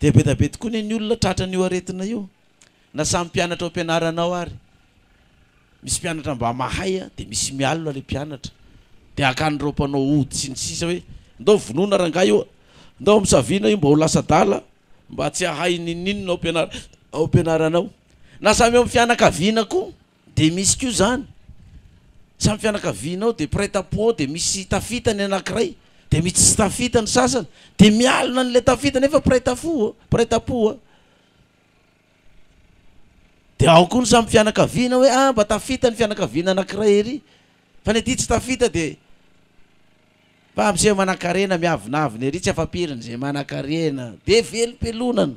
Dia be da be tokoa anie ny olona tratran'io aretina io, na samy mpianatra ao am-pianarana ao ary. Misy mpianatra mba mahay dia misy mialona ilay mpianatra. Dia hakan'ireo mpanao ody sy ny sisa hoe, ndao vonoina rangahy io, ndao amosavina io mba ho lasa adala, mba tsy hahay n'inon'inona ao am-pianarana ao am-pianarana ao. Na samy eo amin'ny fianakaviana koa. Dia misy koa izany, samy fianakaviana ao dia mpiray tampo ao dia misy tafita ny anankiray, dia misy tsy tafita ny sasany, dia mialona an'ilay tafita nefa mpiray tafo, mpiray tampo a. Dia ao koa ny samy fianakaviana hoe ah mba tafita ny fianakaviana anankiray ery, fa ny aty tsy tafita dia fa miseho manankarena miavonavona ery tsy afa-piriny izay manankarena, dia velom-pelonana.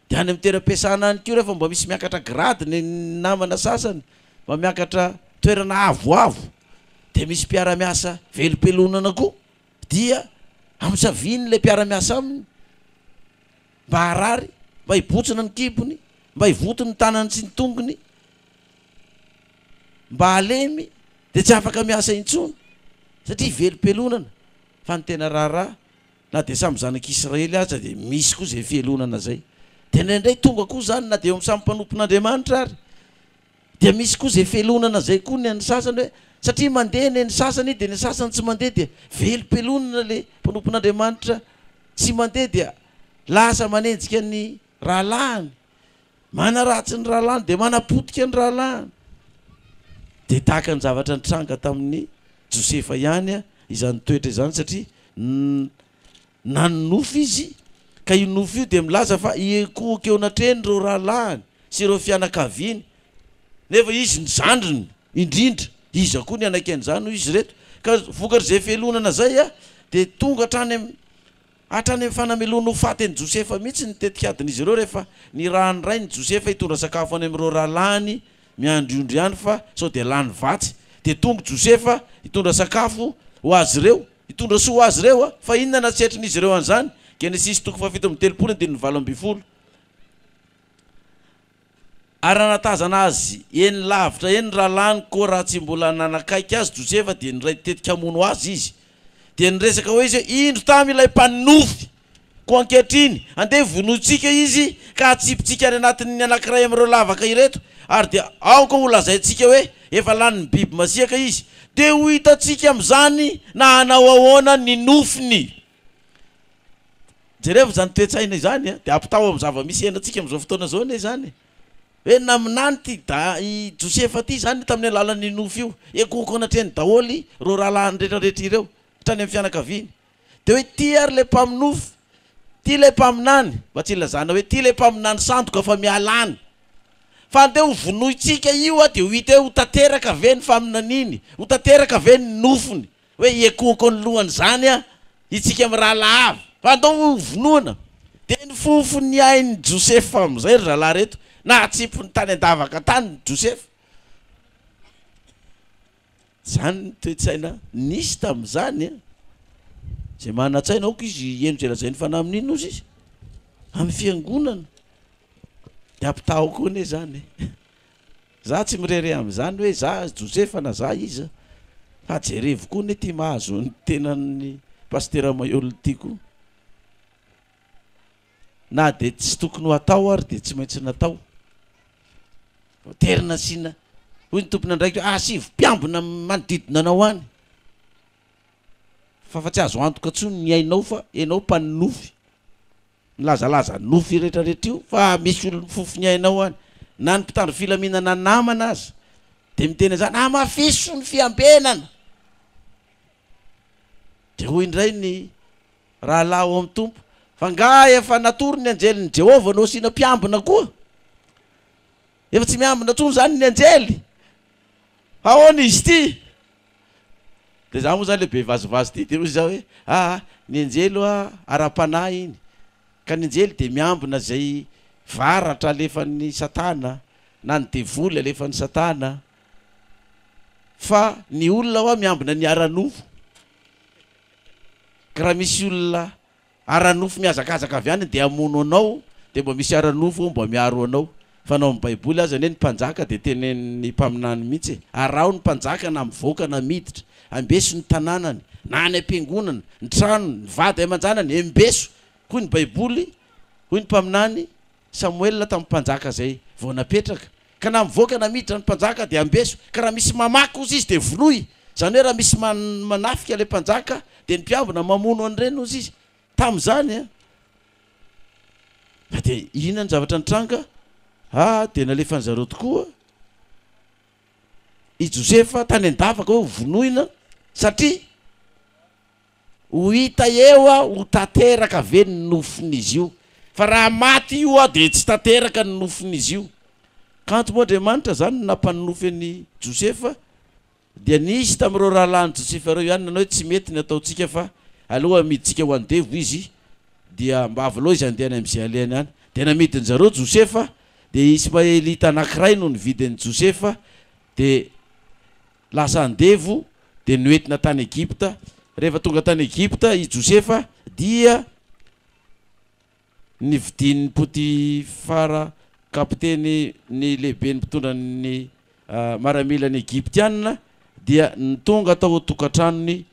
Dia any amin'ny toeram-piasana any koa rehefa mba misy miakatra grade ny namana sasany, mba miakatra toerana avoavo, dia misy mpiara-miasa velom-pelonana koa dia amosaviny ilay mpiara-miasa aminy mba harary, mba hibotsina ny kibony, mba hivoto ny tanany sy ny tongony, mba halemy dia tsy afaka miasa intsony satria velom-pelonana. Fa ny tena raharaha Na dia samy zanak'Israely aza dia misy koa izay fialonana izay. Dia indraindray tonga koa izany na dia eo amin'ny samy mpanompon'Andriamanitra ary dia misy koa izay fialonana izay koa ny an'ny sasany hoe satria mandeha ny an'ny sasany dia ny sasany tsy mandeha dia velom-pialonana ilay mpanompon'Andriamanitra tsy mandeha dia lasa manenjika ny rahalahiny, manaratsy ny rahalahiny dia manapotika ny rahalahiny. Dia tahaka ny zavatra nitranga tamin'i Josefa ihany izany toetra izany satria nanonofy izy ka io nofy io dia milaza fa hiankohoka eo anatrehany ireo rahalahiny sy ireo fianakaviany nefa izy ny zandriny indrindra, iza koa ny hanaiky an'izany hoy izy ireto ka vokatr'izay fialonana izay dia tonga hatrany amin'ny Hatrany amin'ny fanamelohana ho faty an'i Josefa mihitsy ny tetikadin'izy ireo rehefa nirahan'ny rainy Josefa hitondra sakafo any amin'ireo rahalahiny miandry ondry any fa sao dia lany vatsy. Dia tonga Josefa hitondra sakafo ho azy ireo, hitondra soa ho azy ireo. Fa inona nasetrin'izy ireo an'izany? Genesisy toko fahafito amby telopolo andininy 18. Ary raha nahatazana azy eny lavitra eny ny rahalahiny, koa raha tsy mbola nanakaiky azy Josefa, dia niray tetika hamono azy izy. Dia niresaka hoe izy hoe, Indro tamy ilay mpanonofy! Koa ankehitriny, andeha vonointsika izy, ka hatsipintsika any anatin'ny anankiray amin'ireo lavaka ireto, ary dia aoka holazaintsika hoe, Efa lanin'ny biby masiaka izy. Dia ho hitantsika amin'izany na hanao ahoana ny nofiny. Jerevo izany toe-tsaina izany a, dia ampitao amin'ny zava-misy iainantsika amin'izao fotoana izao anie izany e. Hoe naminany ity da i Josefa ity izany tamin'ny alalan'ny nofy io. Ekoako anatrehany daholo ireo rahalahiny rehetra rehetra ireo, hatrany amin'ny fianakaviany. Dia hoe ity ary ilay mpaminofy, ity ilay mpaminany, mba tsy hilazana hoe ity ilay mpaminany sandoka fa miala any. Fa andeha ho vonointsika io a, dia ho hita hoe ho tanteraka ve ny faminaniany, ho tanteraka ve ny nofiny. Hoe hiekoako ny lohany izany an, itsika mirahalahy avy, fa andao ho vonoina. Dia nifofo ny ain'i Josefa amin'izay ry zalahy ireto, nahatsipiny tany an-davaka tany Josefa. Izany ny toe-tsaina nisy tamin'izany an. Izay manan-tsaina aoka izy hihaino izay lazain'ny Fanahy amin'inona ozy izy? Amin'ny fiangonana. Dia ampitahao koa anie izany e. Za tsy mirehareha amin'izany hoe za Josefa na za iza fa jerevo koa anie ty mahazo ny tenan'ny Pasitera Maihol ty koa. Na dia tsy tokony ho atao ary dia tsy maintsy natao. Voatery nasiana, hoy ny tompon'andraikitra hoe asivo mpiambina manodidina anao any. Fa fa tsy azo antoka intsony ny ainao fa ianao mpanonofy. Milazalaza nofy retraretra io fa misy olona mifofo ny ainao any, na ny mpitandro filaminana namana aza dia miteny an'izany, hamafiso ny fiambenana! Dia hoy indray ny rahalahy ao amin'ny Tompo, fa nga efa natory ny anjelin'i Jehovah no asiana mpiambina koa? Efa tsy miambina intsony izany ny anjely? Ahoana izy ity? Dia za moa zany le be vazivazy ity dia hoy za hoe aa ny anjely hoa ara-panahy iny ka ny anjely dia miambina izay varatra alefan'ny satana na ny devoly alefan'ny satana fa ny olona hoa miambina ny ara-nofo ka raha misy olona Ara-nofo mihazakazaka avy any dia hamono anao, dia mba misy ara-nofo ao mba miaro anao. Fa na ao amin'ny baiboly aza anie ny mpanjaka dia tenenin'ny mpaminany mihitsy e! Araho ny mpanjaka na mivoaka na miditra, ambeso ny tanànany, na any am-piangonana, ny tranony, ny vady aman-janany, embeso! Hoy ny Baiboly, hoy ny mpaminany Samoela tamin'ny mpanjaka izay vao napetraka, Ka na mivoaka na miditra ny mpanjaka dia ambeso, ka raha misy mamaky hozy izy dia vonoy, izany hoe raha misy manafika ilay mpanjaka dia ny mpiambina mamono an'ireny hozy izy. Tamin'izany an! Fa dia inona ny zavatra nitranga? Ah, dia nalefan'zareo tokoa i Josefa tany an-davaka hoe ho vonoina satria ho hita eo ho tanteraka ve ny nofin'izy io. Fa raha maty io aho dia tsy tanteraka ny nofin'izy io. Kanto moa Andriamanitra izany no nampanonofy an'i Josefa Dia nisy tamin'ireo rahalahin'i Josefa ireo ihany nanao hoe, Tsy mety ny ataontsika fa aleo hamidintsika ho andevo izy, dia mba avelao izy handeha any amin'izay alehany any. Dia namidin-dry zareo Josefa, dia Ismaelita anankiray no nividy an'i Josefa, dia lasa andevo, dia noentina tany Egypta. Rehefa tonga tany Egypta i Josefa, dia. Nividian'i Potifara, kapiteny ny lehiben'ny mpitondra ny maramilan'ny Egyptiana, dia tonga tao an-tokantranony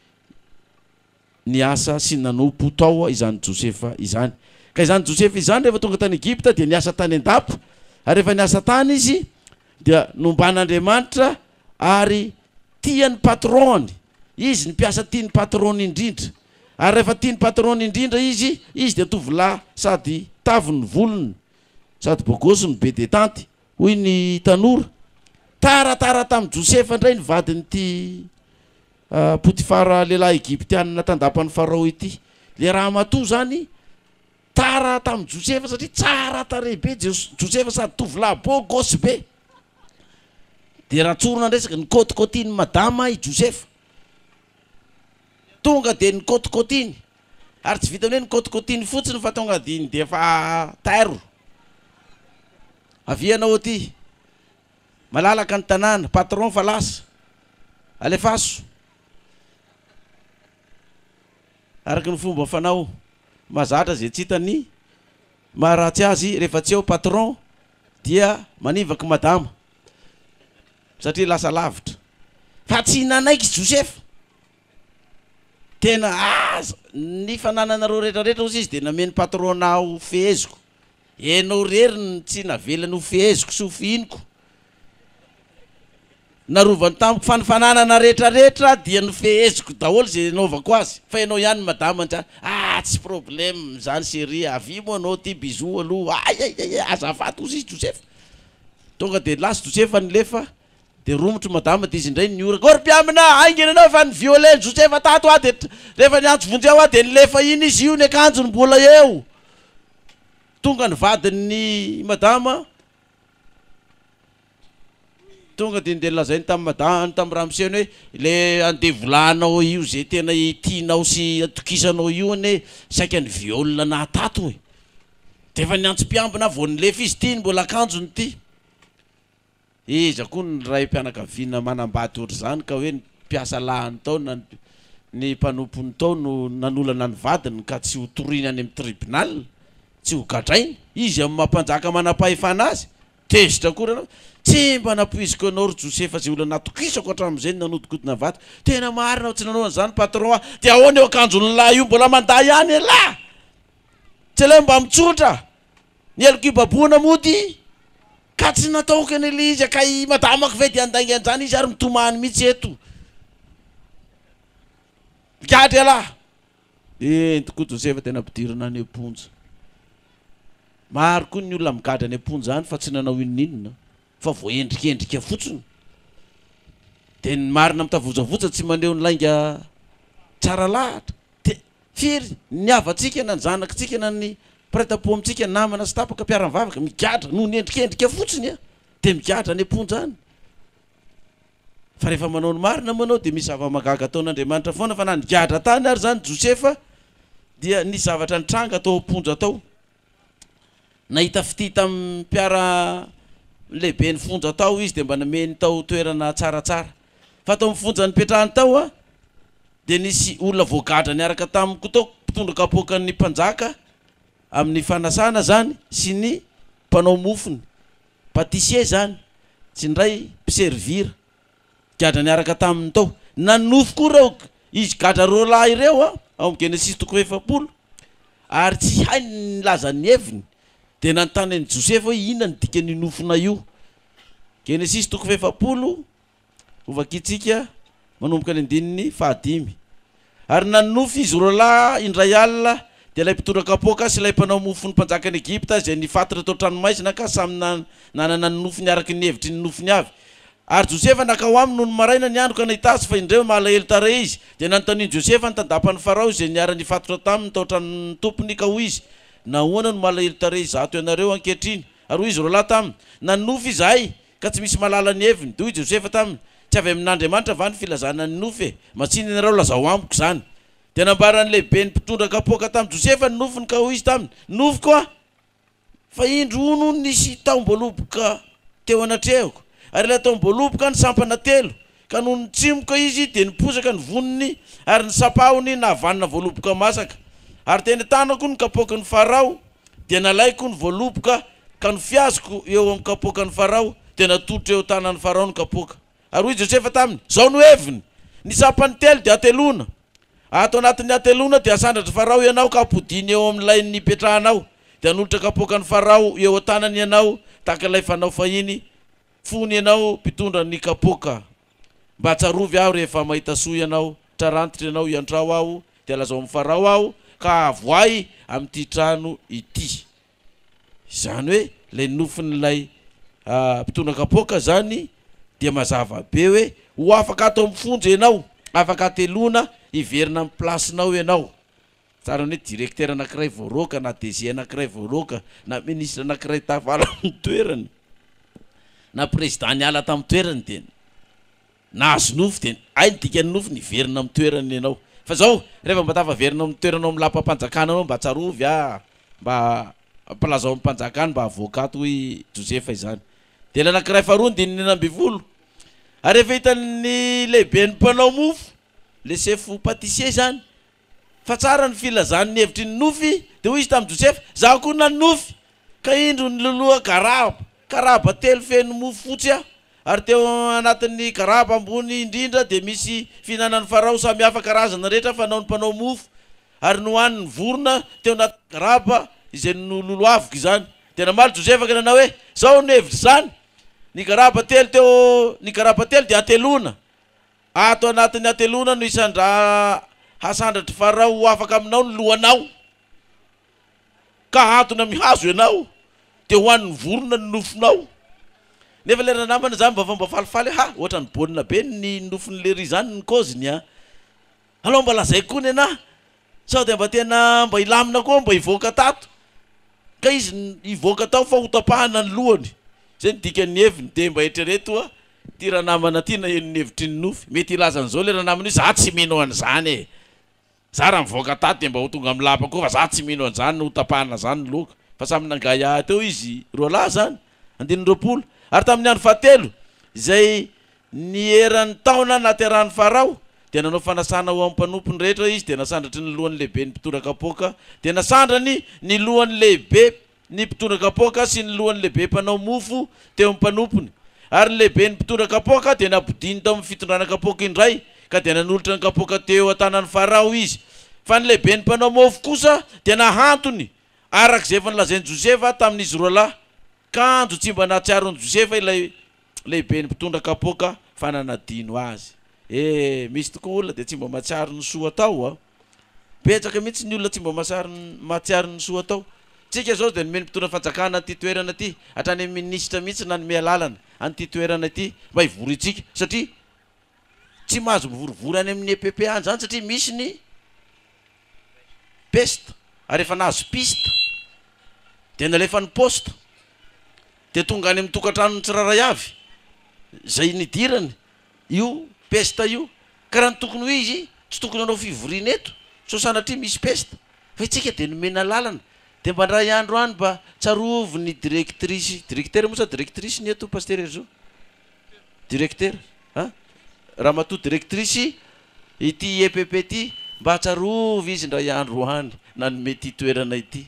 niasa sy nanompo tao izany Josefa izany. Ka izany Josefa izany rehefa tonga tany Egypta dia niasa tany an-dapa, ary rehefa niasa tany izy dia nomban'Andriamanitra ary tian'ny patron-ny, izy ny mpiasa tian'ny patron-ny indrindra. Ary rehefa tian'ny patron-ny indrindra izy, izy dia tovolahy sady tavy ny volony, sady bôgôsy no be detanty, hoy ny tanora. Taratara tamin'i Josefa indray ny vadin'ity Potifara lehilahy egyptianina tandapan'i Farao ity. Ilay ramatoa izany tara tamin'i Josefa satria tsara tarehy be Josefa sady tovolahy bôgôsy be. Dia raha tsorina ny resaka, nikôtikôtian'i madama i Josefa. Tonga dia nikôtikôtiny. Ary tsy vitan'ny hoe nikôtikôtiny fotsiny fa tonga dia dia efa tairo. Avia ianao aty. Malalaka ny tanàna, patron fa lasa. Alefaso. Araka ny fomba fanao mahazatra izay tsy hitany maharatsy azy rehefa tsy eo patron dia manivaky madama. Satria lasa lavitra. Fa tsy nanaiky Josefa. Tena aza ny fanananareo rehetra rehetra hozy izy dia nameno patron-na ho feheziko. Enao irery no tsy navelany ho feheziko sy ho fihiniko. Narovany tamiko fa ny fananana rehetra rehetra dia nofeheziko daholo izay nanaovako azy. Fa enao ihany madama nja ah tsy problème zany chérie avia moa anao aty bisous aloha ay ay ay azafady hozy izy Josefa. Tonga dia lasa Josefa nilefa dia romotro madama dia izy indray nihoraka, ô ry mpiambina haingana ianao efa ni-violer an'i Josefa tato aho dia rehefa niantso vonjeo aho dia nilefa iny izy io ny akanjony mbola eo. Tonga ny vadin'ny madama tonga dia ndeha lazainy tamin'ny madama tamin'ny ramoseny hoe le andevolahinao io izay tena tianao sy atokisanao io anie saika ni-viol anah tato e. Dia efa niantso mpiambina aho vao nilefa izy ity mbola akanjony ity. Iza koa ny raim-pianakaviana manambady ohatr'izany ka hoe ny mpiasa lahiny tao na ny mpanompony tao no nanolana ny vadiny ka tsy ho toriny any amin'ny tribunal, tsy ho gadrainy? Izy amin'ny maha mpanjaka manam-pahefana azy, tezitra akory ianao? Tsy mba nampoiziko anao ry Josefa izay olona natokisako hatramin'izay no nanodinkodina vadiko. Tena marina fa tsy nanao an'izany patron aho. Dia ahoana io akanjon'ny lahy io mbola mandà ihany ialahy? Tsy aleo mba mitsotra ny heloko hibabohana mody ka tsy nataoko anie le izy ka i madamako ve dia handainga an'izany izy ary mitomany mihitsy eto. Migadra ialahy. Eny tokoa Josefa dia nampidirina any am-ponja. Maro koa ny olona migadra any am-ponja any fa tsy nanao inon'inona fa voaendrikendrika fotsiny. Dia ny marina mitavozavoza tsy maneho ny lainga tsara lahatra. Dia firy ny havantsika na ny zanakitsika na ny mpiray tampo amintsika, namana sy tapaka, mpiara-mivavaka, migadra noho ny endrikendrika fotsiny an, dia migadra any am-ponja any. Fa rehefa manao ny marina moa ianao dia misy zava-mahagaga ataon'Andriamanitra foana, fa na nigadra tany ary izany Josefa dia nisy zavatra nitranga tao am-ponja tao. Nahita fitia tamin'ny mpiara lehiben'ny fonja tao izy dia mba nomeny tao toerana tsaratsara. Fa tao amin'ny fonja nipetrahany tao an, dia nisy olona voagadra niaraka taminy koa tao, mpitondra kapoakan'ny mpanjaka amin'ny fanasana izany sy ny mpanao mofony, pâtissier izany, sy ny iray mpiservir, gadra niaraka taminy tao. Nanonofy koa ireo izy gadra roalahy ireo an, ao amin'ny Genesisy toko fahefapolo. Ary tsy hainy ny nilaza ny heviny, dia nanontany an'i Josefa hoe inona no dikan'io nofona io. Genesisy toko fahefapolo, hovakintsika manomboka ny andininy fahadimy. Ary nanonofy izy roalahy indray alina, dia ilay mpitondra kapoaka sy ilay mpanao mofon'ny mpanjakan'i Egypta izay nifatotra tao an-tranomaizina ka samy nanana ny nofiny araka ny hevitry ny nofiny avy. Ary Josefa nankao aminy nony maraina ny andro ka nahita azy fa indreo malahelo tarehy izy. Dia nanontanian'i Josefa ny tandapan'i Farao izay niara-nifatotra taminy tao an-tranon'ny tompony ka hoy izy, Nahoana no malahelo tarehy izato ianareo ankehitriny? Ary hoy izy roalahy taminy, Nanonofy izahay, ka tsy misy mahalala ny heviny. Dia hoy Josefa taminy, Tsy avy amin'Andriamanitra va ny filazana ny nofy e? Matsiny ianareo, lazao amiko izany. Dia nambaran'ny lehiben'ny mpitondra kapoaka tamin'i Josefa ny nofiny ka hoy izy taminy, Nofiko aho! Fa indro hono nisy tahom-boaloboka teo anatrehako, ary ilay tahom-boaloboka nisampana telo, ka nony nitsimoka izy dia niposaka ny voniny, ary ny sampahony nahavanona voaloboka masaka. Ary teny an-tanako ny kapoakin'i Farao, dia nalaiko ny voaloboka ka nofiaziko eo amin'ny kapoakan'i Farao, dia natolotro eo an-tanan'i Farao ny kapoaka. Ary hoy Josefa taminy, Izao no heviny, Ny sampany telo dia hateloana. Ato anatin'ny hateloana dia hasandratr'i Farao ianao ka hampodiany eo amin'ilay nipetrahanao. Dia hanolotra kapoakan'i Farao eo an-tanany ianao, tahaka ilay fanao fahiny, fony ianao mpitondra ny kapoaka. Mba tsarovy aho rehefa mahita soa ianao, trarantitra ianao, iantrao aho, dia lazao amin'i Farao aho, ka avoahy amin'ity trano ity. Izany hoe ilay nofin'ilay mpitondra kapoaka izany dia mazava be hoe ho afaka ato amin'ny fonja ianao, afaka hateloana hiverina amin'ny place-nao ianao. Tsara ny hoe directeur anankiray voaroaka na DG anankiray voaroaka na ministre anankiray tafala amin'ny toerany na président niala tamin'ny toerany dia Nahazo nofy dia hay ny dikan'ny nofy niverina amin'ny toerany ianao. Fa zao, rehefa mba tafaverina amin'ny toeranao amin'ny lapam-panjakana anao mba tsarovy ah, mba ampilazao amin'ny mpanjaka any mba havoaka ato hoy Josefa izany. Dia ilay anankiray faharoa andininy 16. Ary rehefa hitan'ny lehiben'ny mpanao mofo, le sefo pâtissier izany, fa tsara ny filazany ny hevitry ny nofy, dia hoy izy tamin'i Josefa, Izaho koa nanonofy, ka indro niloloha garaba, garaba telo feno mofo fotsy aho, ary teo anatin'ny garaba ambony indrindra dia misy fihinanan'i Farao samy hafa karazana rehetra fanaon'ny mpanao mofo, ary nohanin'ny vorona teo anatin'ny garaba izay nololohaviko izany. Dia namaly Josefa ka nanao hoe, Izao no hevitr'izany, ny garaba telo teo, ny garaba telo dia hateloana, Ato anatin'ny hateloana no hisandra hasandratr'i Farao ho afaka aminao ny lohanao, ka hahantona amin'ny hazo ianao, dia hohanin'ny vorona ny nofonao. Nefa ilay ranamana izany mba mba falifaly hoe, ha, ohatran'ny bonne be ny nofon'i lery izany ny kôziny an! Alao mba lazaiko koa nenah, sao dia mba tena mba hilamina koa mba hivoaka tato. Ka izy hivoaka tao fa hotapahana ny lohany. Izay no dikan'ny heviny. Dia mba eritrereto hoa, Ty ranamana ty naheno ny hevitry ny nofy, mety hilaza an'izao le ranamana io, za tsy mino an'izany e! Za raha mivoaka tato dia mba ho tonga amin'ny lapa koa fa za tsy mino an'izany ho tapahana zany ny lohako. Fa samy nangahiahy teo izy roalahy zany. Andininy 20. Ary tamin'ny andro fahatelo, izay nieran'ny taona nahaterahan'i Farao, dia nanao fanasana ho amin'ny mpanompony rehetra izy, dia nasandratry ny lohan'ny lehiben'ny mpitondra kapoaka, dia nasandrany ny lohan'ny lehibe ny mpitondra kapoaka sy ny lohan'ny lehibe mpanao mofo teo amin'ny mpanompony. Ary ny lehiben'ny mpitondra kapoaka dia nampodiany tao amin'ny fitondrana kapoaka indray, ka dia nanolotra ny kapoaka teo an-tanan'i Farao izy. Fa ny lehiben'ny mpanao mofo kosa dia nahantony, araka izay efa nolazain'i Josefa tamin'izy roalahy. Kanjo tsy mba nahatsiaro an'i Josefa ilay lehiben'ny mpitondra kapoaka fa nanadino azy. E, misy tokoa olona dia tsy mba mahatsiaro ny soa atao a! Betsaka mihitsy ny olona tsy mba mahatsiaro ny soa atao. Tsika izao dia nomen'ny mpitondra fanjakana an'ity toerana ity, hatrany amin'ny minisitra mihitsy nanome alalana an'ity toerana ity mba hivoriantsika satria tsy mahazo mivorivory any amin'ny EPP any izany satria misy ny peste ary efa nahazo piste dia nalefa ny poste dia tonga any amin'ny tokantranon'ny tsirairay avy izay nidirany io peste io ka raha ny tokony ho izy tsy tokony hanao fivoriana eto sao sanatria misy peste fa itsika dia nomena lalana dia mba ndray andro any mba tsarovy ny directrice, directeur moa sa directrice ny eto Pasteur Herizo? Directeur an! Ramatoa directrice ity EPP ity mba tsarovy izy indray andro any nanome ity toerana ity.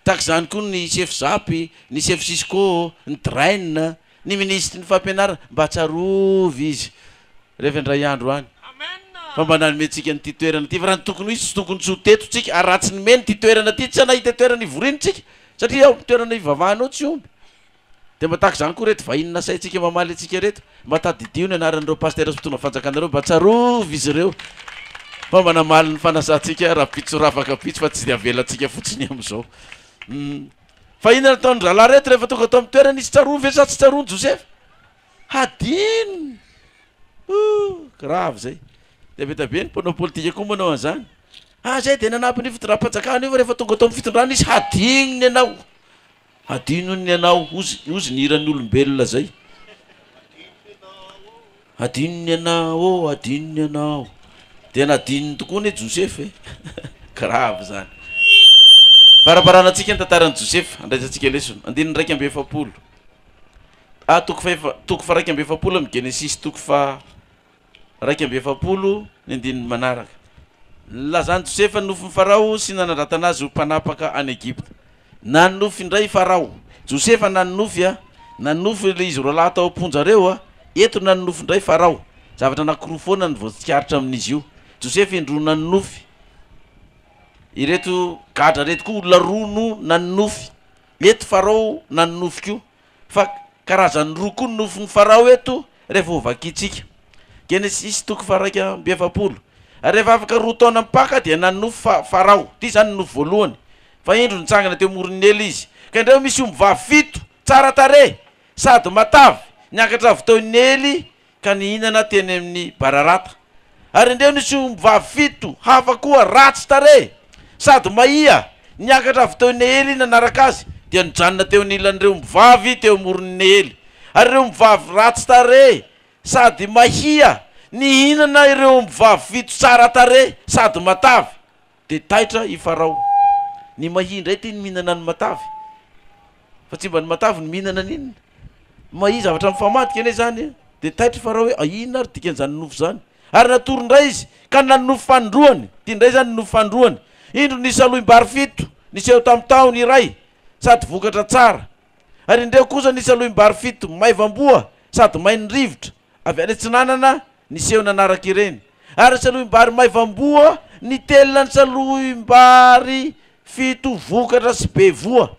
Tahaka izany koa ny sefo zap, ny sefo cisco, ny drain, ny minisitry ny fampianarana mba tsarovy izy rehefa indray andro any. Fa mba nanome antsika an'ity toerana ity. Fa raha ny tokony ho izy tsy tokony tsy ho teto tsika. Ary raha tsy nomeny ity toerana ity tsy nahita toerana hivoriana tsika. Satria ao amin'ny toerana hivavahana ao tsy omby. Dia mba tahaka izany koa ireto vahiny nasaintsika mamaly antsika ireto. Mba tadidio ny anaran'ireo pastera sy mpitondra fanjakana ireo, mba tsarovy izy ireo fa mba namaly ny fanasantsika rahampitso rafakampitso fa tsy dia avelantsika fotsiny amin'izao. Hum. Fa inona no ataon-drahalahy ireto rehefa tonga tao amin'ny toerana izy? Tsarovy ve sa tsy tsaroany Josefa? Hadinony! Ouh, grave izay. Dia be dia be ny mpanao politika koa manao an'izany. Ah, izay dia nanampy ny fitondram-panjakana io fa rehefa tonga tao amin'ny fitondrana izy, hadinony ianao. Hadinony ny anao, hozy hozy ny hiran'ny olombelona zay. Hadinony ny anao ô, hadinony ny anao. Dia nadinony tokoa anie Josefa e. Grave zany. Faramparanantsika ny tantaran'i Josefa, andraisantsika lesona. Andininy 41. Ah, toko fahefa, toko faha 41 amin'ny Genesisy toko faha 41 ny andininy manaraka. Nilazan'i Josefa ny nofin'i Farao sy nanandratana azy ho mpanapaka any Egypta. Nanonofy indray i Farao. Josefa nanonofy a! Nanonofy ilay izy roalahy tao am-ponja ireo a! Eto nanonofy indray Farao. Zavatra anankiroa foana no voatsikaritra amin'izy io. Josefa indroa nanonofy. Ireto gadra ireto koa olona roa no nanonofy. Eto Farao nanonofy koa. Fa karazany roa koa ny nofin'i Farao eto rehefa hovakintsika. Genesisy toko faha-41. Ary rehefa afaka roa taona mipaka dia nanonofy fa Farao. Ity izany ny nofy voalohany. Fa indro nitsangana teo amoron'i Neily izy. Ka indreo misy ombivavy fito, tsara tarehy, sady matavy, niakatra avy teo Neily ka nihinana teny amin'ny bararata. Ary indreo nisy ombivavy fito hafa koa ratsy tarehy sady mahia, niakatra avy teo Neely nanaraka azy, dia nijanona teo anilan'ireo ombivavy teo amoron'i Neely. Ary ireo ombivavy ratsy tarehy sady mahia nihinana ireo ombivavy fito tsara tarehy sady matavy. Dia taitra i Farao. Ny mahia indray ity no mihinana ny matavy. Fa tsy mba ny matavy no mihinana ny inona? Mahia zavatra mifamadika anie izany e. Dia taitra i Farao hoe, ah, inona ary dikan'izany nofy izany? Ary natory indray izy, ka nanonofy fanindroany. Ity indray izany ny nofy fanindroany. Indro nisy salohim-bary fito niseho tamin'ny tahony iray, sady vokatra tsara. Ary indreo kosa nisy salohim-bary fito maivam-boa sady main'ny rivotra, avy any atsinanana, niseho nanaraka ireny. Ary ny salohim-bary maivam-boa nitelina ny salohim-bary fito vokatra sy be voa.